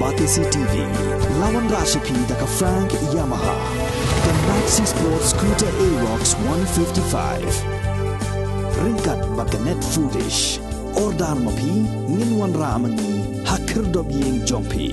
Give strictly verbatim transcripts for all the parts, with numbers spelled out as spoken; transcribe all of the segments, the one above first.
Batesi T V, la wanrah sha phi da ka Frank Yamaha, ka Maxi Sport Scooter Aerox one fifty-five. Ryngkat bad ka Net Foodish. Order ma phi, ngin wanrah ma ngi ha khyrdop ïing jong phi.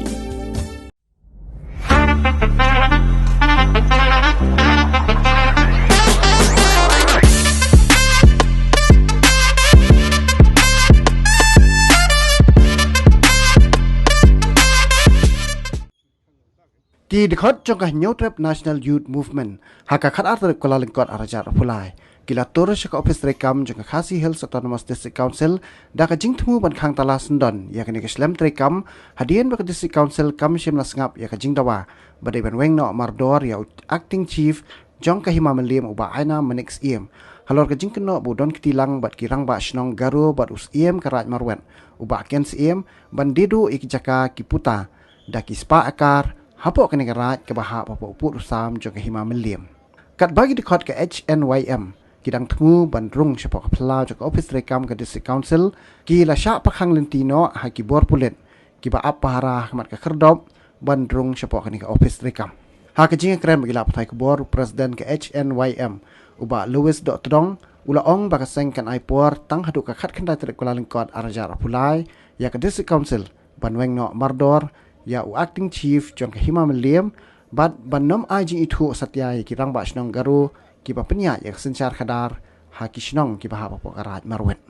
Ki dkhot jong ka Hynñiewtrep National Youth Movement ha ka khatar tarik Kyllalyngkot arhajar arphew lai ki la tur sha ka ophis treikam jong ka Khasi Hills Autonomous District Council da ka jingthmu ban khang tala syndon ïa kane ka shlem treikam, hadien ba ka District Council kam shym la sngap ïa ka jingdawa ba dei ban weng noh mardor ïa u Acting Chief jong ka Hima Mylliem u Bah Ainam Manik Syiem halor ka jingkynnoh ba u don kti lang bad ki rangbah shnong Garo bad u Syiem ka Raid Marwet u Bah Ken Syiem ban die duh ïa ki jaka ki puta da ki spah akar hapoh kane ka raid kaba hap hapoh u pud u sam jong ka Hima Mylliem. Katba ki dkhot ka H N Y M ki dang thmu ban rung shapoh ka phyllaw jong ka ophis treikam ka District Council, ki la shah pakhang lynti noh ha ki bor pulit kiba ap pahara ha khmat ka khyrdop ban rung shapoh kane ka ophis treikam. Ha ka jingïakren bad ki lad pathai khubor, u President ka H N Y M u Bah Louis Dohtdong u la ong ba ka seng kan ai por tang haduh ka khatkhyndai tarik Kyllalyngkot arhajar arphew lai ïa ka District Council ban weng noh mardor ïa u Acting Chief jong ka Hima Mylliem bad ban nym ai jingithuh satia ïa ki rangbah shnong Garo kiba pynïaid ïa ka synshar khadar ha ki shnong kiba hap hapoh ka Raid Marwet.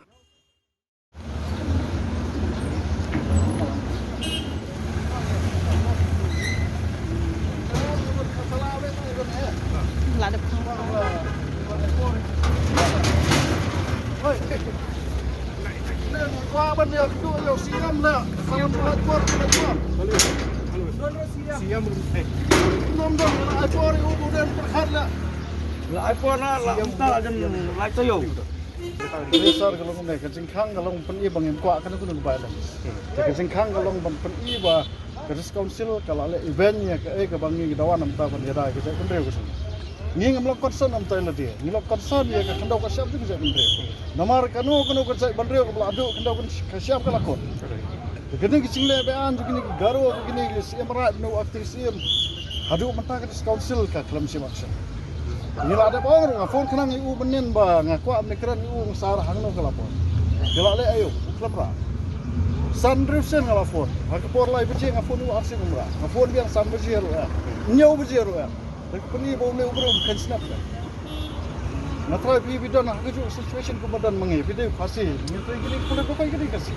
Sir, ka long ne, ka jingkhang ka long pyni ba ngim kwah kano kano ka violence. Te ka jingkhang ka long ban pyni ba ka District Council ka la leh event ïa kaei kaba ngi dawa namar ban ïada ïa ka jaitbynriew ka jong ngi. Ngi ngim long concern namar ïa lade, ngi long concern ïa ka khyndew ka shyiap jong ka jaitbynriew. Namar kano kano ka jaitbynriew kaba la duh khyndew ka shyiap ka la kut. Te kine ki jingleh be-aiñ jong kine ki Garo, kine ki Syiem Raid, kine u Acting Syiem, haduh mynta ka District Council ka khlem shim action. Ngi la dep ong ruh, nga phone khnang ïa u mynnin ba nga kwah ban ïakren ïa u, nga sah hangno ka la phone. Ki la leh aïu, u khlem rah. San hynriew sien nga la phone. Ha ka por lai baje nga phone ïa u, arsien um rah. Nga phone biang san baje ruh ïa. Hynñiew baje ruh ïa. Te ka pyni ba u leh u briew u khein sngap ka. Nga tharai phi, phi don ha kajuh situation kumba don ma ngi, phi dei u Khasi, ngi tharai kine ki pulit ba poi kine ki Khasi.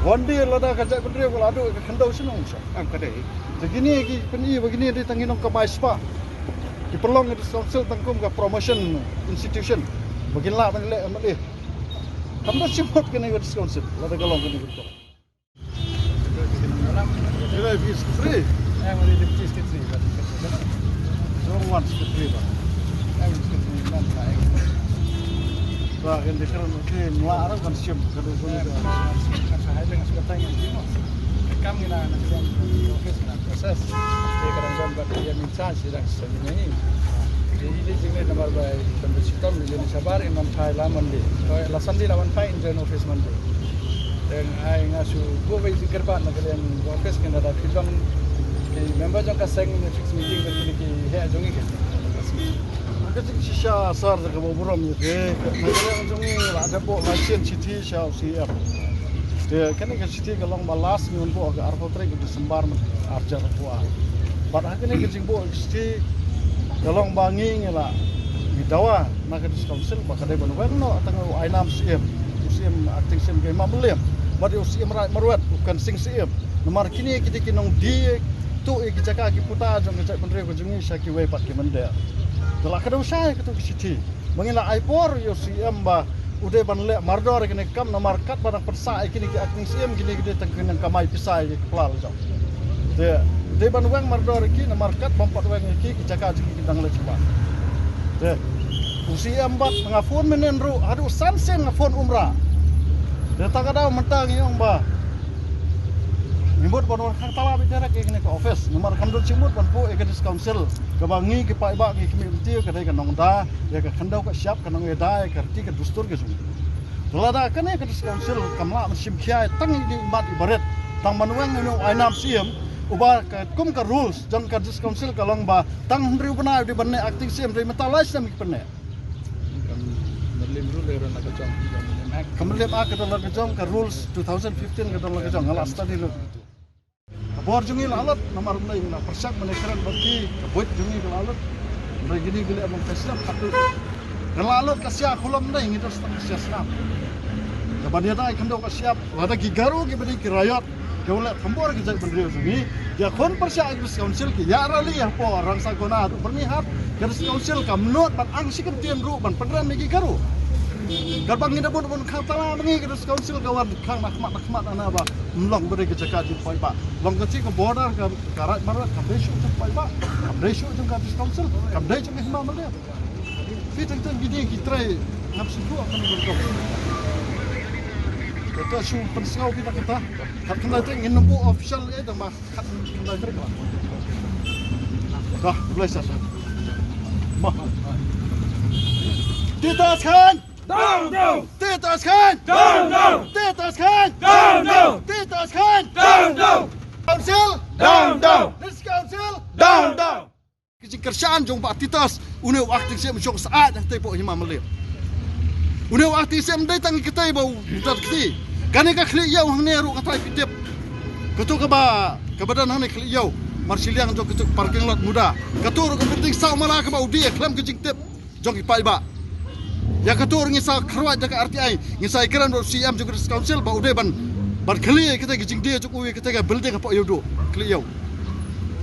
One day lada ka jaitbynriew ka la duh ka khyndew shnong sha. Em, ka dei. Te kine ki pyni ba kine dei tang ki nongkamai spah. Ki pynlong ka District Council tang kum ka promotion institution ba kin lah ban leh M L A. Kam don shim mut kane ka District Council lada ka long kane ka. Did I be secretary? Em, dei secretary ba. Zone one secretary ba. Em, secretary ba, em. Ba, kan dei kren, okay, mla arang kan shim, kan dei kren. Em, kan sa hai leng sa tang yang dimo. Kam ngi na, na kan office na process. Dei kadang zone ba dei yang in charge, dei dang sa ni. Dei, dei jingne namar ba, kan dei shitom, dei ni shabar, in man thai la Monday. Oh, la Sunday la wan thai in join office Monday. Te ai nga shu buh wei jingkyrpad na ka liang office, kane da phi long ki member jong ka seng ne fix meeting bad kine ki heh jong ngi ki. Ka jingshisha sar da kaba burom ïa phi, na ka liang jong ngi la dep buh la sien shithi sha u C M. Te kane ka shithi ka long ba last ngi wan buh ka arphew tarik December arhajar arphew ar. Bad ha kane ka jingbuh shithi ka long ba ngi ngi la ngi dawa na ka District Council ba ka dei ban weng noh tang u Ainam Syiem, u Syiem, Acting Syiem ka Hima Mylliem, bad u Syiem Raid Marwet u Kensing Syiem. Namar kine ki dei ki nongdie tuh ïa ki jaka ki puta jong ka jaitbynriew ka jong ngi sha kiwei pat ki mynder. Te la kdew shai katu ki shithi. Ba ngi la ai por ïa u C M ba u dei ban leh mardor ïa kine ki kam namar katba dang pynsah ïa kine ki Acting C M kine ki dei tang ki nongkamai pisa ïa ki pla la jong. Te dei ban weng mardor ïa ki namar katba ym pat weng ïa ki, ki jaka jong ki ki dang leh jubab. Te u C M bad nga phone mynnin ruh haduh san sien nga phone um rah. Te ta ka daw mynta ngi ong ba ngi mut ban wan khang tala beit direct ïa kane ka office namar kam don jingmut ban buh ïa ka District Council kaba ngi ki paidbah ngi khmih lynti ka dei ka nongda ïa ka khyndew ka shyiap, ka nongïada ïa ka riti ka dustur ka jong ngi. Te lada kane ka District Council kam lah ban shim khia tang ïa i mat i barit, tang ban weng ïa u Ainam Syiem, Uba ka kum ka rules jong ka District Council ka long ba tang hynriew bnai u dei ban ne acting C M, hynrei mynta lai snem ki pynne. Ka Mylliem Act, ka Mylliem Act ka don la ka jong, ka rules two thousand fifteen ka don la ka jong, nga la study lut. Ka bor jong ngi la lut, namar mynta ngi la pyrshang ban ïakren bad ki, ka buit jong ngi ka la lut. Hynrei kine ki leh ban ka snem ka tu. Ka la lut ka sia khulom, mynta ngi don tang ka sia snam. Ka ban ïada ïa ka khyndew ka shyiap, lada ki Garo kiba dei ki riot, ki leh khambor ki jaitbynriew jong ngi, ki ïakhun pyrshah ïa ka District Council, ki ïa rally hapoh Rangsakona haduh Byrnihat, ka District Council kam nud ban ang shi kyntien ruh ban pynrem ïa ki Garo. Katba ngi da bun bun khatduh ma ngi, ka District Council ka wan khang na khmat na khmat, ana ba ym long ba dei ka jaka jong paidbah. Long ka shi ka border ka, ka Raid Marwet, kam dei shuh jong paidbah, kam dei shuh jong ka District Council, kam dei jong ka Hima Mylliem. Phi teng teng ki dei ki trei ngam sngewthuh kane ka rukom. Kata shu pynsngew phi na kata. Kat khyndai teng ngin nym buh official eh, tang ba kat khyndai teng. Dah, boleh sah. Bah. Titus Khan! Down, down! Titus Khan! Down, down! Titus Khan! Down, down! Titus Khan! Down, down! Council! Down, down! This council! Down, down! Ki jingkyrshan jong Bah Titus, une u acting C M shong syaid hangtei hapoh Hima Mylliem. Une u acting C M dei tang katei ba u dot kti. Kane ka khlieh ïew hangne ruh nga trai phi tip. Kato kaba, kaba don hangne khlieh ïew. Mar shiliang jong kato parking lot muda. Kato ruh ka building saw mala kaba u die khlem ka jingtip jong ki paidbah. Ïa kato ruh ngin sa kharwait da ka R T I, ngin sa ïakren bad u C M jong ka District Council ba u dei ban, ban khlieh ïa katei ka jingdie jong u ïa katei ka building hapoh Ïewduh, khlieh ïew.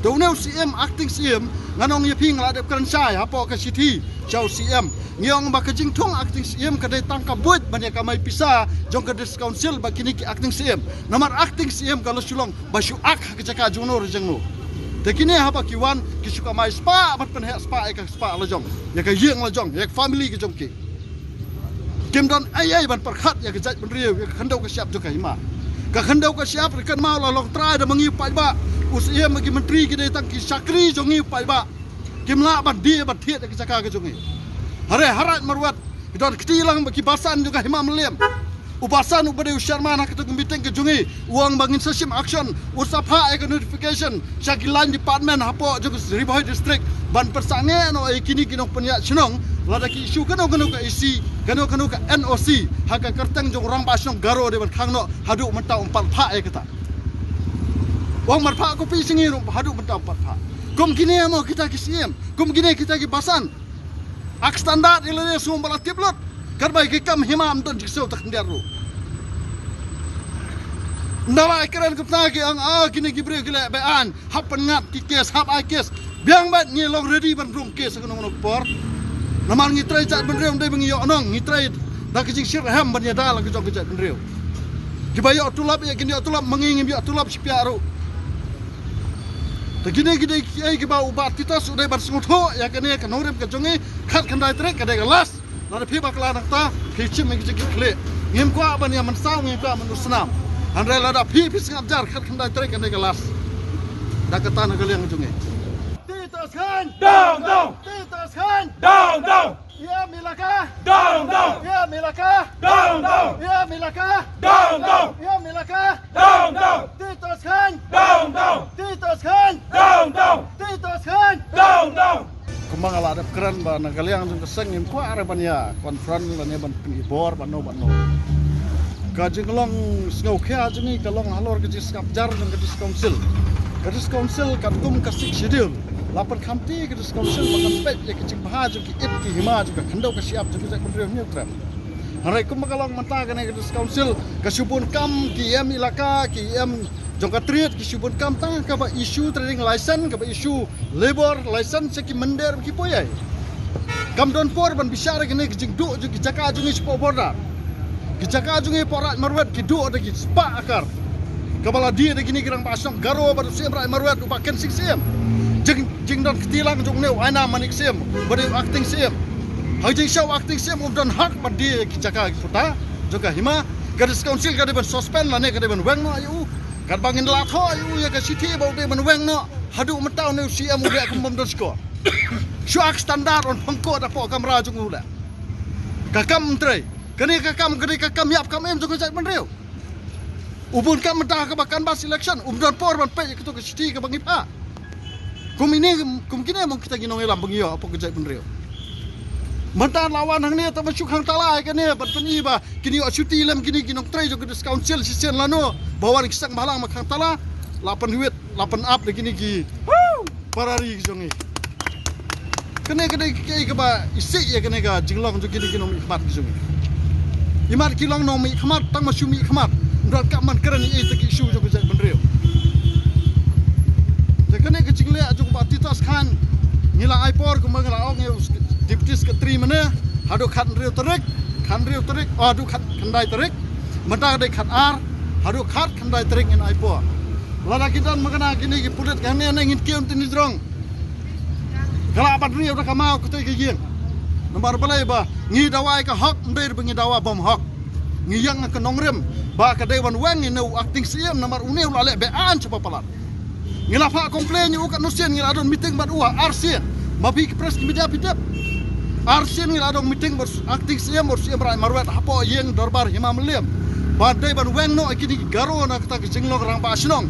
Te une u C M, acting C M, ngan ong ïa phi, nga la dep kren shai hapoh ka shithi sha u C M. Ngi ong ba ka jingthung acting C M ka dei tang ka buit ban ïa kamai pisa jong ka District Council bad kine ki acting C M. Namar acting C M ka la shu long ba shu act ha ka jaka jongno re jongno. Te kine haba ki wan ki shu kamai spah ban pynheh spah ïa ka spah la jong, ïa ka ïing la jong, ïa ka family ka jong ki. Kim don ei ei ban pyrkhat ïa ka jaitbynriew, ïa ka khyndew ka shyiap jong ka hima. Ka khyndew ka shyiap re kynmaw la long trai da ma ngi u paidbah. U C M bad ki myntri ki dei tang ki shakri jong ngi u paidbah. Kim lah ban die ban thied ïa ka jaka ka jong ngi. Hare harai marwat ki don kti lang bad ki basan jong ka Hima Mylliem. U basan uba dei u chairman ha katu ka meeting ka jong ngi u ong ba ngin sa shim action, u sa phah ïa ka notification sha ki line department hapoh jong ka Ri Bhoi District ban pynsangeh noh ïa kine ki nongpynïaid shnong lada ki issue kano kano ka E C, kano kano ka N O C ha ka kyrteng jong u rangbah shnong Garo dei ban khang noh, haduh mynta um pat phah ïa kata. U ong ban phah copy sha ngi ruh haduh mynta um pat phah. Kum kine mo kita ki C M, kum kine kita ki basan. Ak standard ïa lade sum ba la tip lut. Katba ki kam hima ym don jingsew ta khyndiat ruh. Nda la ïakren kumta ki ong, ah, kine ki briew ki leh be-aiñ, hap pynngat ki case, hap ai case. Biang bad ngi long ready ban rung case kano kano por. Namar ngi trei jaitbynriew, ym dei ba ngi ïoh nong, ngi trei da ka jingshitrhem ban ïada la ka jong ka jaitbynriew. Kiba ïoh tulop ïa kin ïoh tulop, ma ngi ngim ïoh tulop shiphiah ruh. Te kine ki dei kiei kiba u Bah Titus u dei ban sngewthuh ïa kane ka nongrim ka jong ngi, khatkhyndai tarik ka dei ka last. Lada phi bakla nangta phi shim ïa ki jingkitkhlieh. Ngim kwah ban ïa mynsaw, ngim kwah ban u snam. Hynrei lada phi phi sngap jar, khatkhyndai tarik ka dei ka last. Da kata na ka liang jong ngi. Titus Khan! Down, down! Titus Khan! Down, down! Ïa milaka! Down, down! Ïa milaka! Down, down! Ïa milaka! Down, down! Ïa milaka! Down, down! Titus Khan! Down, down! Titus Khan! Down, down! Titus Khan! Down, down! Kumba nga la dep kren ba na ka liang jong ka seng ngim kwah re ban ïa confront lane ban pyni bor bad no bad no. Ka jinglong sngewkhia jong ngi ka long halor ka jingsngap jar jong ka District Council. Ka District Council katkum ka Sixth Schedule la pynkhamti ka District Council ba kan peit ïa ka jingbha jong ki it ki hima jong ka khyndew ka shyiap jong ka jaitbynriew hynñiew khlem. Hynrei kumba ka long mynta kane ka District Council ka shu bun kam ki E M ilaka, ki E M jong ka Tyrwa ki shu bun kam tang kaba issue trading license, kaba issue labour license sha ki mynder ki poiai. Kam don por ban bishar ïa kane ka jingduh jong ki jaka jong ngi shapoh border. Ki jaka jong ngi hapoh Raid Marwet ki duh da ki spah akar. Kaba la die da kine ki rangbah shnong Garo bad u Siem Raid Marwet u Bah Khensing Siem. Jing, jingdon kti lang jong une u Ainam Manik Siem, ba dei u acting Siem. Ha ka jingshisha u acting Siem um don hak ban die ïa ki jaka ki puta jong ka hima. Ka District Council ka dei ban suspend lane ka dei ban weng noh ïa u. Katba ngin la thoh ïa u ïa ka shithi ba u dei ban weng noh, haduh mynta une u C M u leh kum bym don shkor. Shu ak standard un pynkhot hapoh kamra jong u leh. Ka kam ym trei. Kane ka kam, kane ka kam ïap kam im jong ka jaitbynriew. U bun kam mynta kaba canvass election, um don por ban peit ïa kato ka shithi kaba ngi phah. Kum ine, kum kine mo kita ki nongïalam ba ngi ïoh hapoh ka jaitbynriew. Mynta la wan hangne tang ban shu khang tala ïa kane, ban pyni ba kin ïoh shuti lem kine ki nongtrei jong ka District Council shisien lano ba wan ki seng bhalang ba khang tala, la pynwit, la pynap da kine ki para ri ki jong ngi. Kane ka dei kaei kaba isih ïa kane ka jinglong jong kine ki nongmihkhmat ki jong ngi. Imat ki long nongmihkhmat, tang ma shu mihkhmat, ym donkam ban kren ïa ita ki issue jong ka jaitbynriew. Te kane ka jingleh jong Bah Titus Chyne, ngi la ai por kumba ngi la ong ïa u Deputy Secretary mynne, haduh khathynriew tarik, khathynriew tarik, oh, haduh khatkhyndai tarik. Mynta ka dei khatar, haduh khatkhyndai tarik ngin ai por. Lada ki don makna kine ki pulit ka hangne, ngin kiew tynrai jrong. Ka lah ban riew da ka maw katei ka ïing. Namar balei ba ngi dawa ïa ka hok, ym dei ba ngi dawa bym hok. Ngi ïeng ha ka nongrim ba ka dei ban weng ïa une u acting C M, namar une u la leh be-aiñ sha ba palat. Ngi la phah complain ïa u katno sien, ngi la don meeting bad u ha arsien. Ma phi ki press ki media phi tip. Arsien ngi la don meeting bad acting C M bad C M Raid Marwet hapoh ïing dorbar Hima Mylliem. Ba dei ban weng noh ïa kine ki Garo na kata ka jinglong rangbah shnong.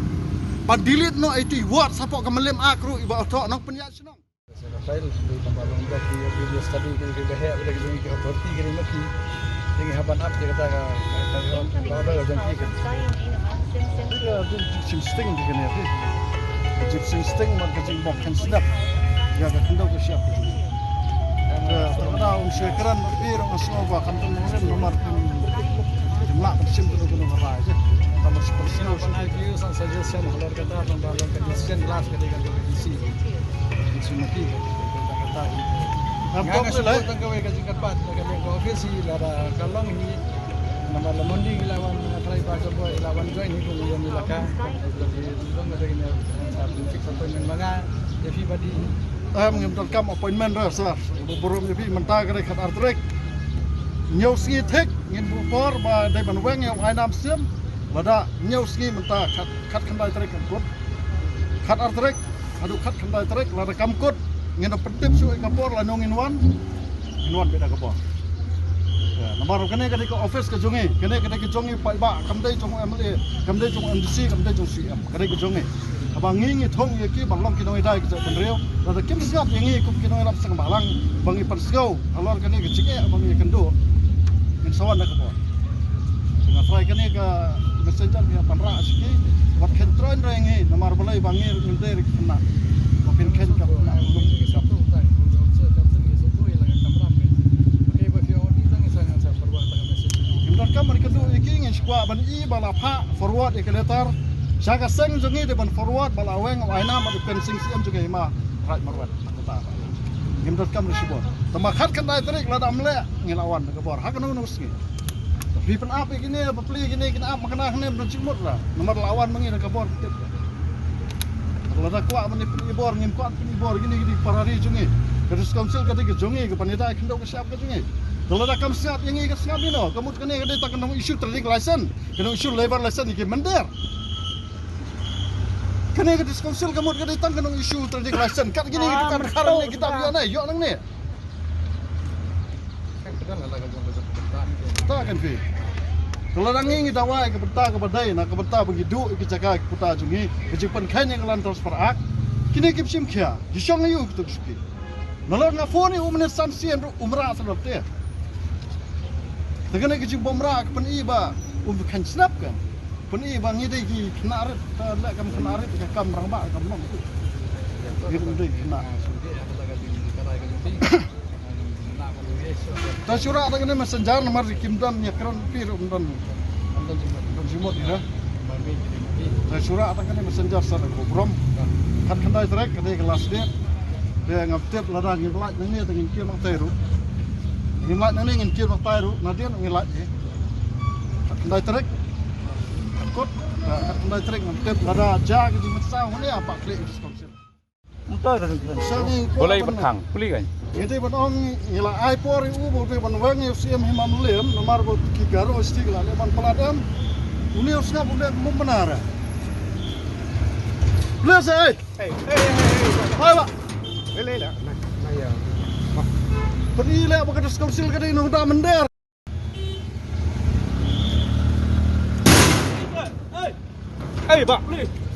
Ban delete noh ïa iti word hapoh ka Mylliem Act ruh iba ïoh thoh nongpynïaid shnong. Sa ka file, dei tang ba long ba ki, ki study ki, ki, ki heh, ki, ki, ki authority ki ri ma ki. Dei ngi hap ban ap ïa kata ka, ka, ka, ka order jong ki ka. Ka jingshim sting ki kane ki. Ka jingshim sting bad ka jingbok khein sdap ïa ka khyndew ka shyiap. Ka, ka, ka, um shu kren bad phi ruh nga sngew ba kam don nongrim namar kim, kim lah ban shim kano kano ka rai. Tang ba shu pynsngew shu. Ban ai views and suggestion halor kata, tang ba long ka decision last ka dei ka D C. Sumati. Nga nga shu tang kawei ka jingkyrpad na ka liang ka office hi, lada ka long hi namar la Monday ki la wan, trai ba ka boy la wan join hi kum ïa ni laka. Long ka dei ne, ah, fix appointment ma nga ïa phi ba dei hi. Em, ngim donkam appointment re sir. Ba burom ïa phi mynta ka dei khatar tarik. Hynñiew sngi thik ngin buh por ba dei ban weng ïa u Ainam Syiem. Lada hynñiew sngi mynta khat, khatkhyndai tarik kan kut. Khatar tarik haduh khatkhyndai tarik, lada kam kut ngin da pyntip shuh ïa ka por lano ngin wan, ngin wan beit da ka por. Ïa, namar kane ka dei ka office ka jong ngi, kane ka dei ka jong ngi paidbah, kam dei jong u M L A, kam dei jong u M D C, kam dei jong u C M, ka dei ka jong ngi. Haba ngi ngi thung ïa ki ban long ki nongïadei ka jaitbynriew, lada kim sngap ïa ngi kum ki nongïalam seng bhalang ba ngi pynsngew halor kane ka jingeh ba ngi ïakynduh, ngin sa wan da ka por. Nga trai kane ka messenger nga pynrah sha ki, wat khein trai ngi, namar balei ba ngi ruh ngim dei ruh ki khynnah. Ba phin khein ka khynnah. Ngim donkam ban ïakynduh ïa ki, ngin shu kwah ban i ba la phah forward ïa ka letter sha ka seng jong ngi, dei ban forward ba la weng u Ainam bad u Kensing C M jong ka Hima Raid Marwet. Ngim donkam ruh shibun. Tang ba khatkhyndai tarik lada ym leh ngi la wan da ka bor ha kano kano sngi. Phi pynap ïa kine, bapli ïa kine, kin ap ma kane hangne, ym don jingmut ra. Namar la wan ma ngi da ka bor, tip. Lada kwah ban ïa pynïa bor, ngim kwah pynïa bor, kine ki dei para ri jong ngi. Ka District Council ka dei ka jong ngi, ka pynïadei khyndew ka shyiap ka jong ngi. Lada kam sngap ïa ngi, ka sngap ïa no, ka mut kane ka dei tang ka nong issue trading license, ka nong issue labour license ïa ki mynder. Kane ka District Council ka mut ka dei tang ka nong issue trading license. Kat kine ki dukan khar ne kita ïoh ne, ïoh nangne. Ta kan phi. Te lada ngi ngi dawa ïa ka bynta kaba dei, na ka bynta ba ngi duh ïa ka jaka ka puta jong ngi, ka jingpynkhein ïa ka Land Transfer Act. Kine kim shim khia, ki shong aïu kito ki shuki. Nalor nga phone ïa u mynne san sien ruh um rah sa te. Te kane ka jingbymrah ka pyni ba um khein sngap kan. Pyni ba ngi dei ki khynnah rit, te leh kam khynnah rit, ka kam rangbah kam long. Ngi dei khynnah. Te shu rah tang kane messenger namar kim don ïakren phi ruh ym don. Ym don jingmut ïa. Te shu rah tang kane messenger sa da ka burom. Khatkhyndai tarik ka dei ka last date. Te ngam tip lada ngin lait nangne te ngin kiew nangtai ruh. Ngin lait nangne ngin kiew nangtai ruh, nadien ngin lait hi. Khatkhyndai tarik. Kut, khatkhyndai tarik ngam tip lada jia ka jingmynsaw hangne ha Pahkhlieh District Council. Balei ba thang, puli kan? Ngi dei ban ong, ngi la ai por ïa u ba u dei ban weng ïa u Siem Hima Mylliem, namar ba ki Garo S T ki la leh ban palat em. Une u sngap u leh mum bana re. Please, eh. Hey, hey, hey, hey. Hai, ba. Leh, leh, leh. Nah, nah, ïa. Pyni leh ba ka District Council ka dei nongda mynder. Ei, bah, please.